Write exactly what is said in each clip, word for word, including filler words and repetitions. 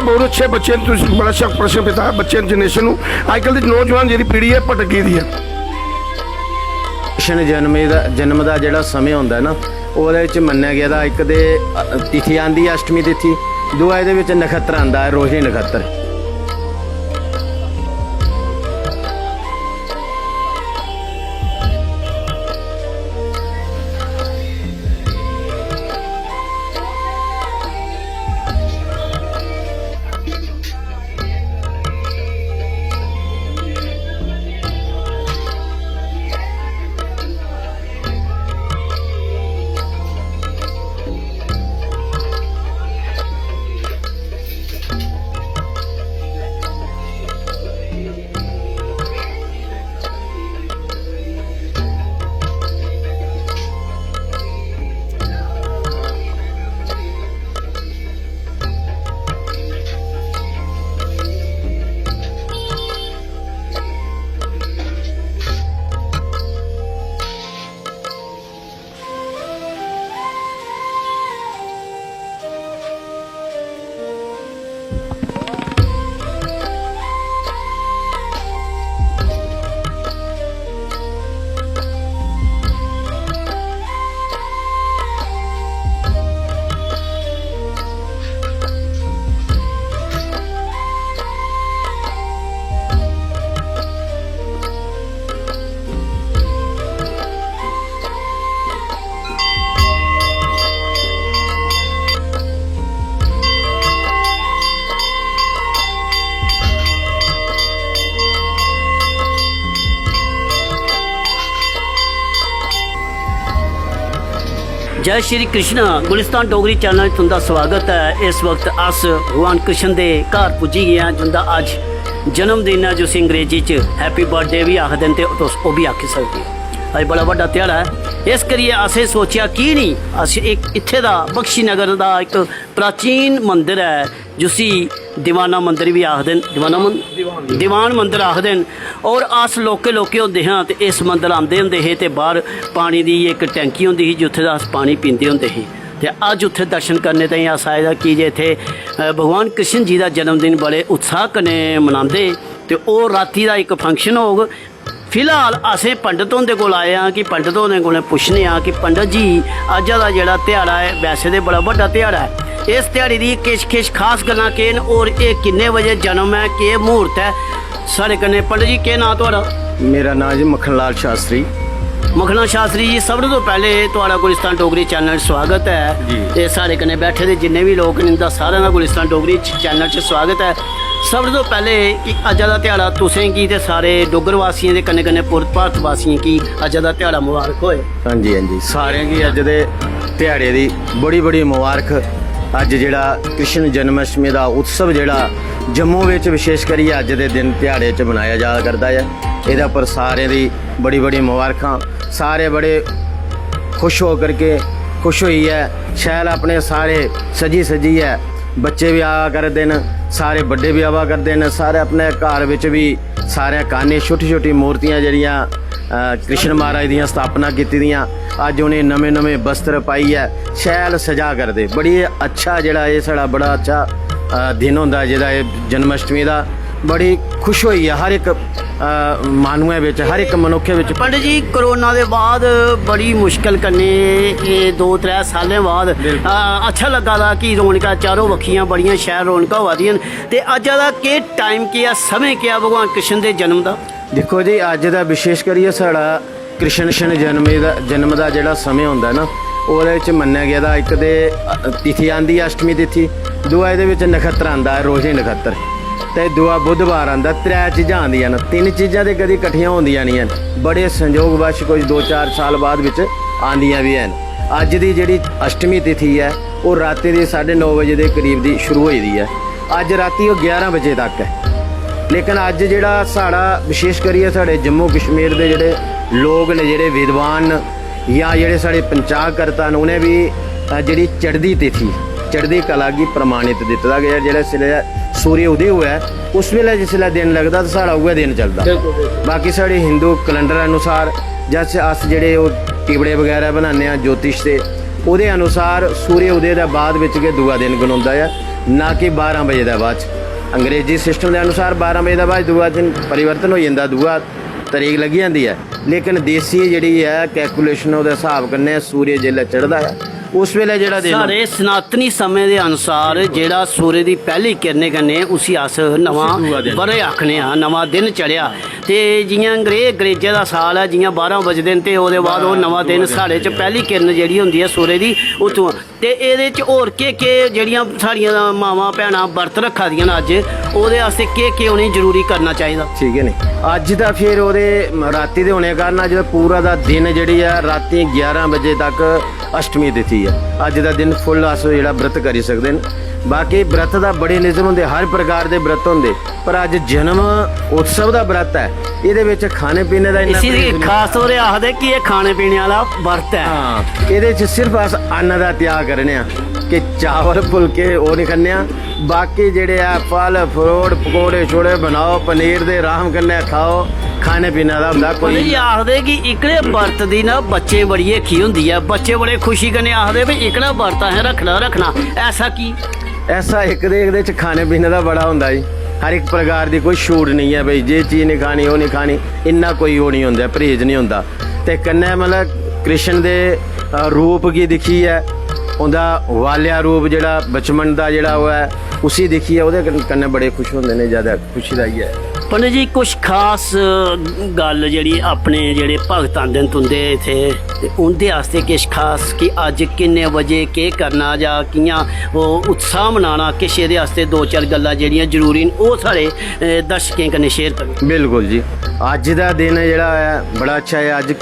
बहुत अच्छे बच्चे न, तुसी बड़ा अच्छा प्रश्न कीता। बच्चे जनरेशन नू, अजकल दी नौजवान जेह्ड़ी पीढ़ी ऐ, भटकी दी ऐ। कृष्ण जन्म दा, जन्म दा जेह्ड़ा समें होंदा ऐ ना, ओह्दे च मन्नेआ गेदा, इक ते, अ, तिथि आंदी ऐ अश्टमी तिथि, दूआ एह्दे बिच नक्षत्र आंदा ऐ, रोहिणी नक्षत्र। जय श्री कृष्णा। गुलिस्तान डोगरी चैनल च तुं'दा स्वागत ऐ। इस वक्त अस भगवान कृष्ण दे घर पुज्जी गे आं, जिं'दा अज्ज जन्मदिन ऐ, जिसी अंग्रेजी च हैप्पी बर्थडे बी आखदे न ते तुस ओह् बी आखी सकदे ओ। अज्ज बड़ा बड्डा ध्याड़ा ऐ, इस करियै असें सोचेआ की निं अस इक इत्थै दा बख्शी नगर दा इक प्राचीन मंदर ऐ, जिसी दीवाना मंदर बी आखदे न, दीवाना मन-, दीवान मंदर आखदे न। और अस लौह्के लौह्के होंदे हां ते इस मंदर आंदे होंदे हे ते बाह्र पानी दी इक टैंकी होंदी ही, जित्थै दा अस पानी पींदे होंदे हे। ते अज्ज उत्थै दर्शन करने ताईं अस आए दा की जे इत्थै, अ, भगवान कृष्ण जी दा जन्मदिन बड़े उत्साह कन्नै मनांदे ते ओह् राती दा इक फंक्शन होग। फिलहाल असें पंडत हुंदे कोल आए आं कि पंडत हुंदे कोल पुच्छने आं कि पंडत जी, अज्जा दा जेह्ड़ा ध्याड़ा ऐ, वैसे ते बड़ा बड्डा ध्याड़ा ऐ, इस ध्याड़े दी किश किश खास गल्लां केह् न और एह् किन्ने बजे जन्म ऐ, केह् म्हूर्त ऐ? साढ़े कन्नै पंडत जी, केह् नांऽ थुआढ़ा? मेरा नांऽ जी मक्खन लाल शास्त्री। मक्खन लाल शास्त्री जी, सब तों पैह्ले थुआढ़ा गुलिस्तान डोगरी चैनल च स्वागत ऐ। जी। ते साढ़े कन्नै बैठे दे जिन्ने बी लोक न, इं'दा सारें दा गुलिस्तान डोगरी च-, चैनल च स्वागत ऐ। सब तों पैह्ले कि अज्जा दा ध्याड़ा तुसें गी ते सारे डुग्गर वासियें दे कन्नै कन्नै पूरे भारत वासियें गी अज्जा दा ध्याड़ा मुबारक होए। हां जी, हां जी, सारें गी अज्ज दे ध्याड़े दी बड़ी बड़ी मुबारक। अज्ज जेह्ड़ा कृष्ण जन्माष्टमी दा उत्सव जेह्ड़ा जम्मू बिच विशेष करियै अज्ज दे दिन ध्याड़े च मनाया जा करदा ऐ, एह्दे पर सारें दी बड़ी बड़ी मुबारखां। सारे बड़े खुश होकर के, खुश होइयै, शैल अपने सारे सजी सजियै, बच्चे बी आवा करदे न, सारे बड्डे बी आवा करदे न, सारे अपने घर बिच बी सारे कान्य छोटी छोटी मूर्तियां जेह्ड़ियां, अ, कृष्ण महाराज दियां स्थापना कीती दियां, अज्ज उ'नें नमें नमें वस्त्र पाइयै शैल सजा करदे। बड़ी अच्छा जेह्ड़ा एह् साढ़ा बड़ा अच्छा, अ, दिन होंदा जेह्ड़ा एह् जन्माष्टमी दा। बड़ी खुश होई ऐ हर इक, अ, माह्नुऐ बिच, हर इक मनुक्खै बिच। पंडित जी, कोरोना दे बाद बड़ी मुश्कल कन्नै एह् दो त्रै सालें बाद, बिल्कुल। अ, अच्छा लग्गा दा कि रौनकां चारों बक्खियां बड़ियां शैल रौनकां होआ दियां न। ते अज्जा दा केह् टाइम, केह् ऐ, समें केह् ऐ भगवान कृष्ण दे जन्म दा? दिक्खो जी, अज्ज दा विशेष करियै साढ़ा कृष्ण, कृष्ण जन्म दा, जन्म दा जेह्ड़ा समें होंदा ना, ओह्दे च मन्नेआ गेदा, इक ते, अ, तिथि आंदी ऐ अश्टमी तिथि, दूआ एह्दे बिच नक्षत्र आंदा ऐ रोहिणी नक्षत्र, ते दूआ बुधवार आंदा। त्रै चीजां आंदियां न, तिन्न चीजां ते कदी कट्ठियां होंदियां निं हैन, बड़े संयोगवश कोई दो चार साल बाद बिच आंदियां बी हैन। अज्ज दी जेह्ड़ी अश्टमी तिथि ऐ, ओह् रातीं दी साढ़े नौ बजे दे करीब दी शुरू होई दी ऐ। अज्ज रातीं ओह् ग्यारह बजे तक ऐ। लेकिन अज्ज जेह्ड़ा साढ़ा, विशेष करियै साढ़े जम्मू कश्मीर दे जेह्ड़े लोक न, जेह्ड़े विद्वान न, जां जेह्ड़े साढ़े पंचागकर्ता न, उ'नें बी, अ, जेह्ड़ी चढ़दी तिथि, चढ़दी कला गी प्रमाणित दित्ते दा गेआ। जेह्ड़ा इसलै सूर्य उदय होऐ, उस बेल्लै जिसलै दिन लगदा, ते साढ़ा उ'ऐ दिन चलदा। बिल्कुल, बिल्कुल। बाकी साढ़े हिंदू कैलेंडर अनुसार, जैसे अस जेह्ड़े ओह् टिबड़े बगैरा बनाने आं ज्योतिश दे, ओह्दे अनुसार सूर्य उदय दे बाद बिच गै दूआ दिन गनोंदा ऐ। ना कि बारां बजे दे बाद च। अंग्रेजी सिस्टम दे अनुसार बारां बजे दे बाद दूआ दिन परिवर्तन होई जंदा, दूआ तरीक लग्गी जंदी ऐ, लेकिन देसी जेह्ड़ी ऐ कैलकुलेशन ओह्दे स्हाब कन्नै सूर्य जेल्लै चढ़दा ऐ उस बेल्लै जेह्ड़ा दिन साढ़े सनातनी समें दे अनुसार जेह्ड़ा सूर्य दी पैह्ली किरणें कन्नै उसी अस नमां उसी दूआ दिन। ब'रे आखने आं, नमां दिन चढ़ेआ। ते जि'यां अंग्रेज अंग्रेजें दा साल ऐ, जि'यां बारां बजदे न ते ओह्दे बाद ओह् नमां दिन साढ़े च पैह्ली किरण जेह्ड़ी होंदी ऐ सूर्य दी, उत्थुआं। ते एह्दे च होर केह् केह् जेह्ड़ियां साढ़ियां मावां भैनां बर्त रक्खा दियां न अज्ज, ओह्दे आस्तै केह् केह् उ'नेंगी जरूरी करना चाहिदा? ठीक ऐ नी, अज्ज दा फिर ओह्दे रातीं दे होने कारण अज्ज दा पूरा दा दिन जेह्ड़ी ऐ रातीं ग्यारह बजे तक अष्टमी तिथि ऐ। अज्ज दा दिन फुल अस जेह्ड़ा व्रत करी सकदे न। बाकी व्रत दा बड़े निजम होंदे, हर प्रकार दे व्रत होंदे, पर अज्ज जन्म उत्सव दा व्रत ऐ, एह्दे बिच खाने पीने दा इन्ना इसी परहेज नेईं। खास तौर पर आखदे कि एह् खाने पीने आह्ला व्रत ऐ। हां, एह्दे च सिर्फ अस अन्न दा त्याग करने आं कि चावल फुलके ओह् निं खन्ने आं, बाकी जेह्ड़े ऐ फल फ्रूट पकौड़े शोड़े बनाओ, पनीर दे आराम कन्नै खाओ, खाने पीने दा होंदा कोई। उ'नें जी आखदे कि इकड़े बर्त दी ना बच्चें बड़ी हिरखी होंदी ऐ, बच्चे बड़े खुशी कन्नै आखदे भी इकड़ा बर्त असें रक्खना रक्खना। ऐसा की? ऐसा इक ते एह्दे च खाने पीने दा बड़ा होंदा जी, हर इक प्रकार दी कोई छूट नेईं ऐ भाई, जे चीज निं खानी ओह् निं खानी, इन्ना कोई ओह् निं होंदा, परहेज निं होंदा। ते कन्नै मतलब कृष्ण दे रूप गी दिक्खियै उं'दा बाल्या रूप जेह्ड़ा बचपन दा जेह्ड़ा ओह् ऐ उसी दिक्खियै ओह्दे कन्नै बड़े खुश होंदे न, जैदा खुशी दा इ'यै। पंडित जी, कुछ खास गल्ल जेह्ड़ी अपने जेह्ड़े भगत आंदे न तुं'दे इत्थै, ते उं'दे आस्तै किश खास कि अज्ज किन्ने बजे केह् करना जां कि'यां ओह् उत्साह मनाना, किश एह्दे आस्तै दो चार गल्लां जेह्ड़ियां जरूरी न ओह् साढ़े दर्शकें कन्नै शेयर करो। बिल्कुल जी, अज्ज दा दिन जेह्ड़ा ऐ बड़ा अच्छा ऐ। अज्ज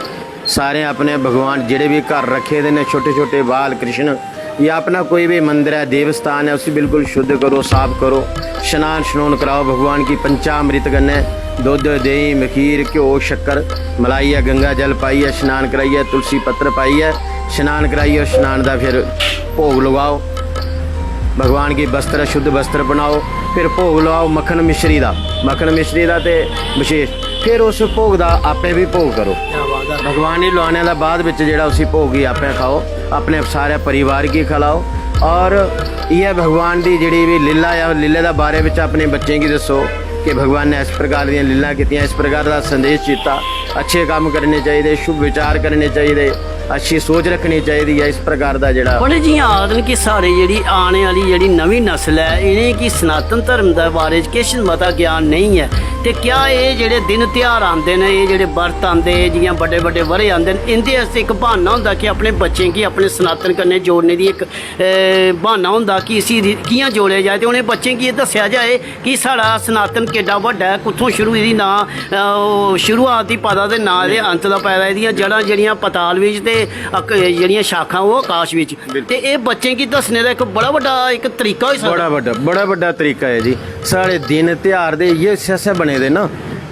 सारें अपने भगवान जेह्ड़े बी घर रक्खे दे न, छोटे छोटे बाल कृष्ण, या अपना कोई भी मंदर ऐ, देव स्थान ऐ, उसी बिल्कुल शुद्ध करो, साफ करो, शनान शनून कराओ भगवान गी पंचामृत कन्नै, दुद्ध, देहीं, मखीर, घ्यो, शक्कर मलाइयै, गंगा जल पाइयै, शनान कराइयै, तुलसी पत्र पाइयै, शनान कराइयै, शनान दा फिर भोग लगाओ। भगवान गी वस्त्र, शुद्ध वस्त्र बनाओ, फिर भोग लगाओ मक्खन मिश्री दा, मक्खन मिश्री दा ते विशेष, फिर उस भोग दा आपे भी भोग करो। भगवान गी लुआने दा बाद बिच जेह्ड़ा उसी भोग गी आपे खाओ, अपने सारे परिवार गी खलाओ। और इ'यै भगवान दी जेह्ड़ी भी लीला ऐ, लीला दे बारे बिच अपने बच्चें गी दस्सो कि भगवान ने इस प्रकार दियां लीला कीतियां, इस प्रकार दा संदेश दित्ता। अच्छे कम्म करने चाहिदे, शुभ विचार करने चाहिदे, अच्छी सोच रक्खनी चाहिदी ऐ। इस प्रकार दा जेह्ड़ा पंडित जी आखदे न कि साढ़े जेह्ड़ी आने आह्ली जेह्ड़ी नमीं नस्ल ऐ, इ'नेंगी सनातन धर्म दे बारे च किश मता ज्ञान नेईं ऐ, ते क्या एह् जेह्ड़े दिन ध्यार आंदे न, एह् जेह्ड़े बर्त आंदे, जि'यां बड्डे बड्डे ब'रे आंदे न, इं'दे आस्तै इक ब्हान्ना होंदा कि अपने बच्चें गी अपने सनातन कन्नै जोड़ने दी इक, ए, ब्हान्ना होंदा कि इसी रि-, कि'यां जोड़ेआ जाए ते उ'नें बच्चें गी एह् दस्सेआ जाए कि साढ़ा सनातन केड्डा बड्डा ऐ, कुत्थों शुरू एह्दी नां, अ, ओह् शुरुआत दी पता ते नां एह्दे अंत दा पैदा, एह्दियां जड़ां जेह्ड़ियां पताल बिच ते अक-, जेह्ड़ियां शाखां ओह् आकाश बिच। बिल्कुल। ते एह् बच्चें गी दस्सने दा इक बड़ा बड्डा इक तरीका होई सकदा। बड़ा बड्डा, बड़ा बड्डा तरीका ऐ जी। साढ़े दिन ध्यार दे इ'यै इस्सै आस्तै बने दे ना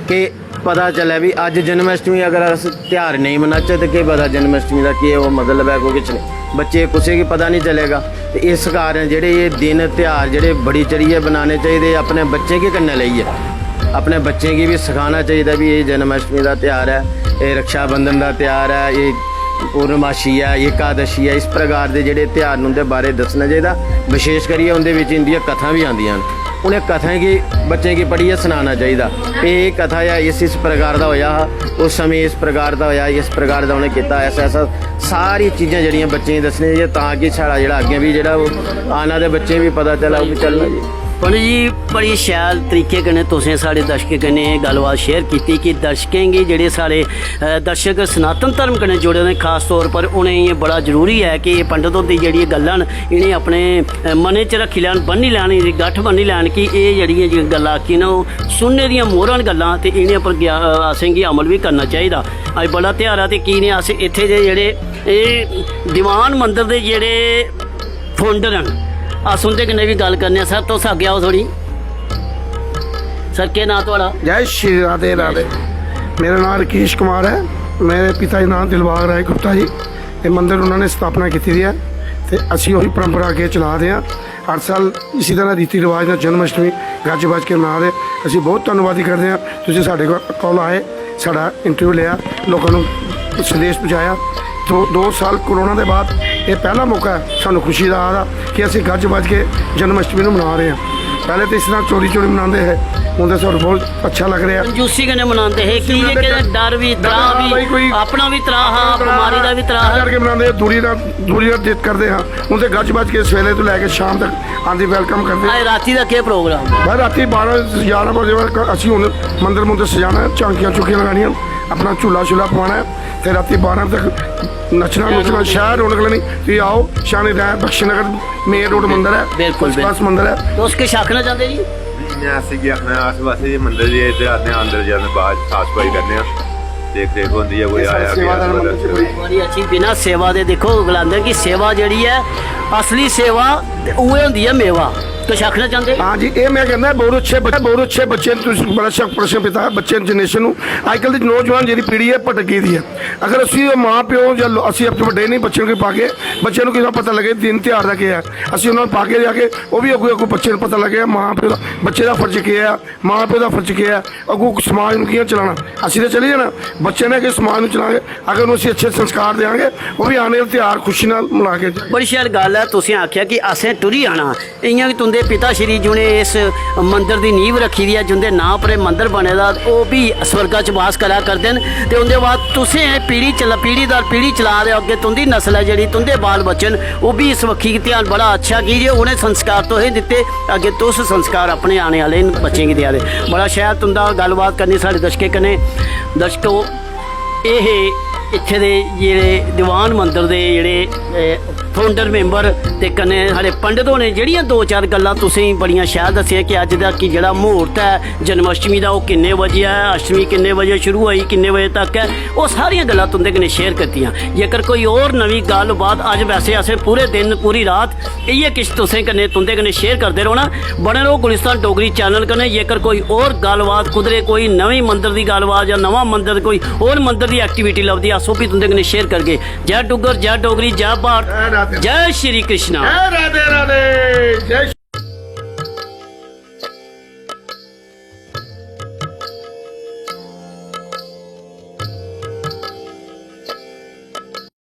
कि पता चलै भी अज्ज जन्माष्टमी अगर अस ध्यार नेईं मनाचै ते केह् पता जन्माष्टमी दा केह् ओह् मतलब ऐ, कोई किश नेईं। बच्चे कुसै गी पता निं चलेगा। ते इस कारण जेह्ड़े एह् दिन ध्यार जेह्ड़े बड़ी चढ़ियै बनाने चाहिदे अपने बच्चें गी कन्नै लेइयै, अपने बच्चें गी बी सखाना चाहिदा भी एह् जन्माष्टमी दा ध्यार ऐ, एह् रक्षाबंधन दा ध्यार ऐ, एह् पूर्णमाशी ऐ, एकादशी ऐ, इस प्रकार दे जेह्ड़े ध्यार न उं'दे बारे दस्सना चाहिदा। विशेष करियै उं'दे बिच इं'दियां कथां बी आंदियां न, उ'नें कथाएं गी बच्चें गी पढ़ियै सनाना चाहिदा। एह् कथा ऐ, इस इस प्रकार दा होएआ हा, उस समें इस प्रकार दा होएआ, इस प्रकार दा उ'नें कीता, ऐसा ऐसा सारी चीजां जेह्ड़ियां बच्चें गी दस्सनियां चाहिदियां तां कि साढ़ा जेह्ड़ा अग्गें बी जेह्ड़ा ओह् आना ते बच्चें गी पता चलै, ओह् बी चलना जी। पंडित जी, बड़ी शैल तरीके कन्नै तुसें साढ़े दर्शकें कन्नै एह् गल्लबात शेयर कीती कि दर्शकें गी जेह्ड़े साढ़े, अ, दर्शक सनातन धर्म कन्नै जुड़े दे न, खास तौर पर उ'नेंगी एह् बड़ा जरूरी ऐ कि एह् पंडित हुंदी जेह्ड़ी एह् गल्लां न, इ'नें अपने, अ, मनै च रक्खी लैन, बन्नी लैन, एह्दी गट्ठ बन्नी लैन कि एह् जेह्ड़ियां जे गल्लां आखियां न, ओह् सुनने दियां मोहरां न गल्लां ते इ'नें पर ग्या-, असेंगी अमल बी करना चाहिदा। अज्ज बड़ा ध्यार ऐ ते की निं अस इत्थै दे जेह्ड़े एह् दीवान मंदर दे जेह्ड़े फाउंडर न, अस उं'दे कन्नै बी गल्ल करने आं। सर, तुस अग्गें आओ थोह्ड़ी। सर, केह् नांऽ थुआढ़ा? जय श्री राधे राधे। मेरा नांऽ राकेश कुमार ऐ। मेरे पिता जी दा नांऽ दिलबाग राय गुप्ता जी। ਇਹ ਮੰਦਿਰ ਉਹਨਾਂ ਨੇ ਸਥਾਪਨਾ ਕੀਤੀ ਦੀ ਹੈ ਤੇ ਅਸੀਂ ਉਹੀ ਪਰੰਪਰਾ ਅੱਗੇ ਚਲਾ ਰਹੇ ਹਾਂ। ਹਰ ਸਾਲ ਇਸੇ ਤਰ੍ਹਾਂ ਰੀਤੀ ਰਿਵਾਜ ਨਾਲ ਜਨਮ ਅਸ਼ਟਮੀ ਗੱਜ ਵੱਜ ਕੇ ਮਨਾ ਰਹੇ। ਅਸੀਂ ਬਹੁਤ ਧੰਨਵਾਦੀ ਕਰਦੇ ਹਾਂ, ਤੁਸੀਂ ਸਾਡੇ ਕੋਲ, ਕੋਲ ਆਏ, ਸਾਡਾ ਇੰਟਰਵਿਊ ਲਿਆ, ਲੋਕਾਂ ਨੂੰ ਸੰਦੇਸ਼ ਪਹੁੰਚਾਇਆ। दो दो साल कोरोना दे बाद एह् पैह्ला मौका ऐ सानूं खुशी दा आ दा कि ਅਸੀਂ ਗੱਜ ਵੱਜ ਕੇ ਜਨਮ ਅਸ਼ਟਮੀ ਨੂੰ ਮਨਾ ਰਹੇ ਹਾਂ। ਪਹਿਲੇ ਤਾਂ ਇਸ ਤਰ੍ਹਾਂ ਚੋਰੀ ਚੋਰੀ ਮਨਾਉਂਦੇ ਹੈ। ਹੁਣ ਤਾਂ ਸਾਨੂੰ ਬਹੁਤ ਅੱਛਾ ਲੱਗ ਰਿਹਾ। कंजूसी कन्नै मनांदे हे कि मनांदे एह् कर- त्राह बी डर- त्राह हाँ बी भाई, कोई- अपना बी त्राह हा, बमारी दा बी त्राह हा। करके मनांदे दूरी दा दूरी दा जित करदे ਹਾਂ। ਹੁਣ ਤੇ ਗੱਜ ਵੱਜ ਕੇ ਸਵੇਰੇ ਤੋਂ ਲੈ ਕੇ ਸ਼ਾਮ ਤੱਕ ਆਂਦੀ ਵੈਲਕਮ ਕਰਦੇ ਹਾਂ। आज राती दा केह् प्रोग्राम? भाई राती बारह ग्यारह बजे बाद ਅਸੀਂ ਹੁਣ ਮੰਦਿਰ ਮੁੰਦਰ ਸਜਾਣਾ ਹੈ, ਝਾਂਕੀਆਂ ਝੁਕੀਆਂ ਲਗਾਣੀਆਂ, ਆਪਣਾ ਝੂਲਾ ਝੂਲਾ ਪਵਾਉਣਾ ਹੈ। ਤੇ ਰਾਤੀ ਬਾਰਾਂ ਤੱਕ ਨੱਚਣਾ ਨੁੱਚਣਾ, ਸ਼ਹਿਰ ਰੌਣਕ ਲੈਣੀ। ਤੁਸੀਂ ਆਓ, ਸ਼ਾਨੀ ਦਾ ਬਖਸ਼ ਨਗਰ ਮੇਨ ਰੋਡ ਮੰਦਿਰ ਹੈ। ਬਿਲਕੁਲ, ਆਸ ਪਾਸ ਮੰਦਿਰ ਹੈ। दोस्त किश आखना चांह्दे जी? इ'यां अस इ'यै आखना, अस बस एह् मंदर जे इद्धर आने आं, अंदर जाने बाद साफ सफाई करने आं, देख रेख होंदी ऐ, कोई आया गेआ। बड़ी अच्छी। बिना सेवा दे, देखो, गलांदे कि सेवा जेह्ड़ी ऐ, असली सेवा ते उ'ऐ होंदी ऐ मेवा। किश आखना चांह्दे? ਹਾਂ ਜੀ, ਇਹ ਮੈਂ ਕਹਿੰਦਾ ਬਹੁਤ ਅੱਛੇ ਬੱਚੇ, ਬਹੁਤ ਅੱਛੇ ਬੱਚੇ ਨੇ। ਤੁਸੀਂ ਬੜਾ ਸ਼ੱਕ ਪ੍ਰਸ਼ਨ ਪਿਤਾ ਹੈ, ਬੱਚੇ ਜਨਰੇਸ਼ਨ ਨੂੰ। ਅੱਜ ਕੱਲ੍ਹ ਦੀ ਨੌਜਵਾਨ ਜਿਹੜੀ ਪੀੜ੍ਹੀ ਹੈ, ਭਟਕ ਗਈ ਦੀ ਹੈ। ਅਗਰ ਅਸੀਂ ਉਹ ਮਾਂ ਪਿਓ ਜਾਂ ਲੋ- ਅਸੀਂ ਆਪਣੇ ਵੱਡੇ ਨਹੀਂ, ਬੱਚਿਆਂ ਨੂੰ ਪਾ ਕੇ, ਬੱਚਿਆਂ ਨੂੰ ਕਿਹਦਾ ਪਤਾ ਲੱਗੇ ਦਿਨ ਤਿਉਹਾਰ ਦਾ ਕੀ ਹੈ। ਅਸੀਂ ਉਹਨਾਂ ਨੂੰ ਪਾ ਕੇ ਜਾ ਕੇ, ਉਹ ਵੀ ਅੱਗੋਂ ਅੱਗੋਂ ਬੱਚੇ ਨੂੰ ਪਤਾ ਲੱਗੇ ਮਾਂ ਪਿਓ ਦਾ, ਬੱਚੇ ਦਾ ਫਰਜ਼ ਕੀ ਹੈ, ਮਾਂ ਪਿਓ ਦਾ ਫਰਜ਼ ਕੀ ਹੈ, ਅੱਗੋਂ ਸਮਾਜ ਨੂੰ ਕਿਵੇਂ ਚਲਾਉਣਾ। ਅਸੀਂ ਤਾਂ ਚਲੇ ਜਾਣਾ, ਬੱਚੇ ਨੇ ਕਿ ਸਮਾਜ ਨੂੰ ਚਲਾਵਾਂਗੇ। ਅਗਰ ਉਹਨੂੰ ਅਸੀਂ ਅੱਛੇ ਸੰਸਕਾਰ ਦੇਵਾਂਗੇ, ਉਹ ਵੀ ਆਉਣ ਵਾਲੇ ਤਿਉਹਾਰ ਖੁਸ਼ੀ ਨਾਲ ਮਨਾ ਕੇ बड़ी शैल गल्ल ऐ, तुसें आखेआ कि असें टुरी आना। इ'यां गै तुं'दे पिता श्री जि'नें इस मंदर दी नींव रक्खी दी ऐ, जिं'दे नांऽ पर एह् मंदर बने दा, ओह् बी स्वर्गा च वास करा करदे न। ते उं'दे बाद तुसें एह् पीढ़ी चला पीढ़ी दर पीढ़ी चला दे ओ, अग्गें तुं'दी नस्ल ऐ जेह्ड़ी, तुं'दे बाल बच्चे न, ओह् बी इस बक्खी गी ध्यान। बड़ा अच्छा कि जे उ'नें संस्कार तुसें दित्ते, अग्गें तुस संस्कार अपने आने आह्ले न बच्चें गी देआ दे। बड़ा शैल तुं'दा गल्लबात करनी साढ़े दर्शकें कन्नै। दर्शको, एह् हे इत्थै दे जेह्ड़े दीवान मंदर दे जेह्ड़े फाउंडर मैंबर ते कन्नै साढ़े पंडित होने जेह्ड़ियां दो चार गल्लां तुसें गी बड़ियां शैल दस्सियां कि अज्ज दा कि जेह्ड़ा म्हूर्त ऐ जन्माष्टमी दा, ओह् किन्ने बजे ऐ, अष्टमी किन्ने बजे शुरू होई, किन्ने बजे तक ऐ, ओह् सारियां गल्लां तुं'दे कन्नै शेयर कीतियां। जेकर कोई होर नमीं गल्ल बात, अज्ज वैसे असें पूरे दिन पूरी रात इ'यै किश तुसें कन्नै तुं'दे कन्नै शेयर करदे रौह्ना। बने रहो गुलिस्तान डोगरी चैनल कन्नै। जेकर कोई होर गल्लबात, कुदरे कोई नमीं मंदर दी गल्लबात जां नमां मंदर, कोई होर मंदर दी एक्टिविटी लभदी, अस ओह् बी तुं'दे कन्नै शेयर करगे। जय डुग्गर, जय डोगरी, जय भारत, जय श्री कृष्णा। जय राधे राधे, जय